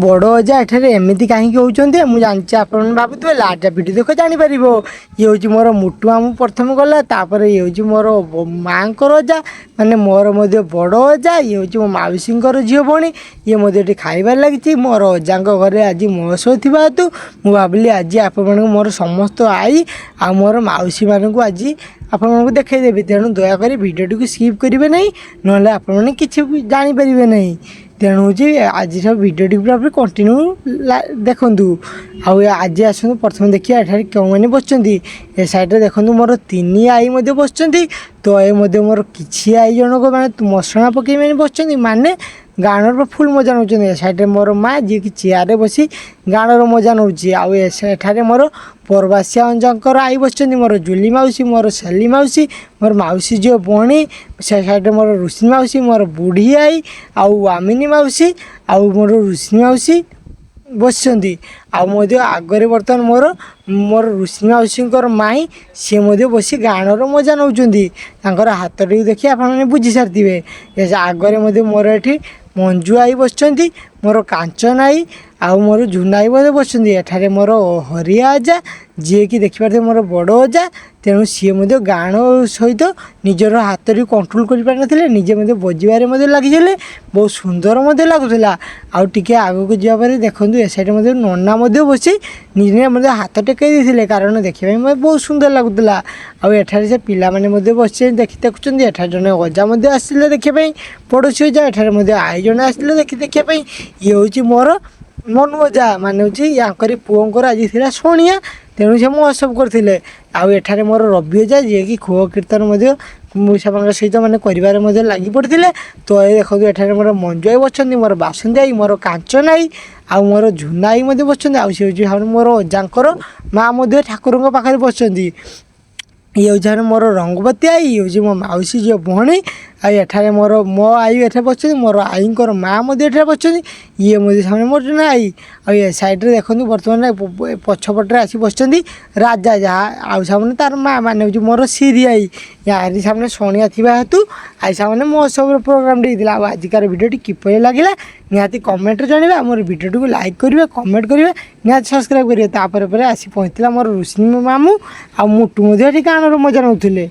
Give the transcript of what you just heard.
ବଡ଼ ଅଜା ଏଠାରେ ଏମିତି କାହିଁକି ହେଉଛନ୍ତି, ମୁଁ ଜାଣିଛି ଆପଣମାନେ ଭାବୁଥିବେ। ଲାଷ୍ଟ ଭିଡ଼ିଓ ଦେଖ, ଜାଣିପାରିବ। ଇଏ ହେଉଛି ମୋର ମୁଟୁ ମାମୁଁ ପ୍ରଥମେ ଗଲା। ତାପରେ ଇଏ ହେଉଛି ମୋର ମାଆଙ୍କର ଅଜା, ମାନେ ମୋର ମଧ୍ୟ ବଡ଼ ଅଜା। ଇଏ ହେଉଛି ମୋ ମାଉସୀଙ୍କର ଝିଅ ଭଉଣୀ। ଇଏ ମଧ୍ୟ ଏଠି ଖାଇବାରେ ଲାଗିଛି। ମୋର ଅଜାଙ୍କ ଘରେ ଆଜି ମହୋତ୍ସବ ଥିବା ହେତୁ ମୁଁ ଭାବିଲି ଆଜି ଆପଣମାନଙ୍କୁ ମୋର ସମସ୍ତ ଆଈ ଆଉ ମୋର ମାଉସୀମାନଙ୍କୁ ଆଜି ଆପଣମାନଙ୍କୁ ଦେଖାଇଦେବି। ତେଣୁ ଦୟାକରି ଭିଡ଼ିଓଟିକୁ ସ୍କିପ୍ କରିବେ ନାହିଁ, ନହେଲେ ଆପଣମାନେ କିଛି ବି ଜାଣିପାରିବେ ନାହିଁ। ତେଣୁ ହେଉଛି ଆଜି ସବୁ ଭିଡ଼ିଓଟିକୁ ପୁରା କଣ୍ଟିନ୍ୟୁ ଦେଖନ୍ତୁ। ଆଉ ଆଜି ଆସନ୍ତୁ, ପ୍ରଥମେ ଦେଖିବା ଏଠାରେ କେଉଁମାନେ ବସିଛନ୍ତି। ଏ ସାଇଡ଼୍ରେ ଦେଖନ୍ତୁ, ମୋର ତିନି ଆଈ ମଧ୍ୟ ବସିଛନ୍ତି। ତ ଏ ମଧ୍ୟ ମୋର କିଛି ଆଈ ଜଣକ ମାନେ ମସଣା ପକେଇ ମାନେ ବସିଛନ୍ତି, ମାନେ ଗାଣର ପୁରା ଫୁଲ୍ ମଜା ନେଉଛନ୍ତି। ଏ ସାଇଡ଼୍ରେ ମୋର ମା, ଯିଏକି ଚେୟାରରେ ବସି ଗାଣର ମଜା ନେଉଛି। ଆଉ ଏ ସେଠାରେ ମୋର ପରବାସିଆ ଅଞ୍ଜଙ୍କର ଆଈ ବସିଛନ୍ତି, ମୋର ଜୁଲି ମାଉସୀ, ମୋର ସେଲି ମାଉସୀ, ମୋର ମାଉସୀ ଝିଅ ଭଉଣୀ। ସେ ସାଇଡ଼୍ରେ ମୋର ରୁଷି ମାଉସୀ, ମୋର ବୁଢ଼ୀ ଆଈ ଆଉ ଆମିନୀ ମାଉସୀ ଆଉ ମୋର ରୁଷି ମାଉସୀ ବସିଛନ୍ତି। ଆଉ ମଧ୍ୟ ଆଗରେ ବର୍ତ୍ତମାନ ମୋର ମୋର ଋଷି ମାଉସୀଙ୍କର ମାଇଁ, ସିଏ ମଧ୍ୟ ବସି ଗାଣର ମଜା ନେଉଛନ୍ତି। ତାଙ୍କର ହାତଟିକୁ ଦେଖି ଆପଣମାନେ ବୁଝି ସାରିଥିବେ। ଏ ଆଗରେ ମଧ୍ୟ ମୋର ଏଠି ମଞ୍ଜୁ ଆଈ ବସିଛନ୍ତି, ମୋର କାଞ୍ଚନ ଆଈ ଆଉ ମୋର ଝୁନା ଆଈ ମଧ୍ୟ ବସିଛନ୍ତି। ଏଠାରେ ମୋର ହରିଆ ଅଜା, ଯିଏକି ଦେଖିପାରୁଥିବେ ମୋର ବଡ଼ ଅଜା। ତେଣୁ ସିଏ ମଧ୍ୟ ଗାଣ ସହିତ ନିଜର ହାତଟି କଣ୍ଟ୍ରୋଲ କରିପାରିନଥିଲେ, ନିଜେ ମଧ୍ୟ ବଜିବାରେ ମଧ୍ୟ ଲାଗିଥିଲେ। ବହୁତ ସୁନ୍ଦର ମଧ୍ୟ ଲାଗୁଥିଲା। ଆଉ ଟିକେ ଆଗକୁ ଯିବା ପରେ ଦେଖନ୍ତୁ, ଏ ସାଇଡ଼୍ ମଧ୍ୟ ନନା ମଧ୍ୟ ବସି ନିଜେ ମଧ୍ୟ ହାତ ଟେକାଇ ଦେଇଥିଲେ, କାରଣ ଦେଖିବା ପାଇଁ ମଧ୍ୟ ବହୁତ ସୁନ୍ଦର ଲାଗୁଥିଲା। ଆଉ ଏଠାରେ ସେ ପିଲାମାନେ ମଧ୍ୟ ବସି ଦେଖି ଦେଖୁଛନ୍ତି। ଏଠାରେ ଜଣେ ଅଜା ମଧ୍ୟ ଆସିଥିଲେ ଦେଖିବା ପାଇଁ, ପଡ଼ୋଶୀ ଅଜା। ଏଠାରେ ମଧ୍ୟ ଆଈ ଜଣେ ଆସିଥିଲେ ଦେଖି ଦେଖିବା ପାଇଁ। ଇଏ ହେଉଛି ମୋର ମନୁ ଅଜା, ମାନେ ହେଉଛି ୟାଙ୍କରି ପୁଅଙ୍କର ଆଜି ଥିଲା ଶୁଣିଆ, ତେଣୁ ସେ ମହୋତ୍ସବ କରିଥିଲେ। ଆଉ ଏଠାରେ ମୋର ରବି ଅଜା, ଯିଏକି ଖୁଅ କୀର୍ତ୍ତନ ମଧ୍ୟ ମୁଁ ସେମାନଙ୍କ ସହିତ ମାନେ କରିବାରେ ମଧ୍ୟ ଲାଗି ପଡ଼ିଥିଲେ। ତ ଏ ଦେଖନ୍ତୁ, ଏଠାରେ ମୋର ମଞ୍ଜୁ ଆଈ ବସିଛନ୍ତି, ମୋର ବାସନ୍ତୀ ଆଈ, ମୋର କାଞ୍ଚନ ଆଈ ଆଉ ମୋର ଝୁନା ଆଈ ମଧ୍ୟ ବସିଛନ୍ତି। ଆଉ ସେ ହେଉଛି ମୋର ଅଜାଙ୍କର ମା ମଧ୍ୟ ଠାକୁରଙ୍କ ପାଖରେ ବସିଛନ୍ତି। ଇଏ ହେଉଛି ମୋର ରଙ୍ଗବତୀ ଆଈ। ଇଏ ହେଉଛି ମୋ ମାଉସୀ ଝିଅ ଭଉଣୀ। ଆଉ ଏଠାରେ ମୋର ମୋ ଆଈ ଏଠାରେ ବସିଛନ୍ତି, ମୋର ଆଈଙ୍କର ମା ମଧ୍ୟ ଏଠାରେ ବସିଛନ୍ତି। ଇଏ ମଧ୍ୟ ସେମାନେ ମୋର ଜଣେ ଆଈ। ଆଉ ଏ ସାଇଡ଼୍ରେ ଦେଖନ୍ତୁ, ବର୍ତ୍ତମାନ ପଛପଟରେ ଆସି ବସିଛନ୍ତି ରାଜା ଯାହା ଆଉ ସେମାନେ ତାର ମା, ମାନେ ହେଉଛି ମୋର ସିରି ଆଈ। ୟାରି ସାମନେ ଶଣିଆ ଥିବା ହେତୁ ଆଜି ସାମନେ ମହୋତ୍ସବର ପ୍ରୋଗ୍ରାମଟି ହେଇଥିଲା। ଆଉ ଆଜିକାର ଭିଡ଼ିଓଟି କିପରି ଲାଗିଲା, ନିହାତି କମେଣ୍ଟରେ ଜଣାଇବେ। ଆମର ଭିଡ଼ିଓଟିକୁ ଲାଇକ୍ କରିବେ, କମେଣ୍ଟ କରିବେ, ନିହାତି ସବସ୍କ୍ରାଇବ୍ କରିବେ। ତାପରେ ପରେ ଆସି ପହଞ୍ଚିଥିଲା ମୋର ଋଷି ମାମୁଁ ଆଉ ମୁଟୁ ମଧ୍ୟ ଏଠି ଗାଣର ମଜା ନେଉଥିଲେ।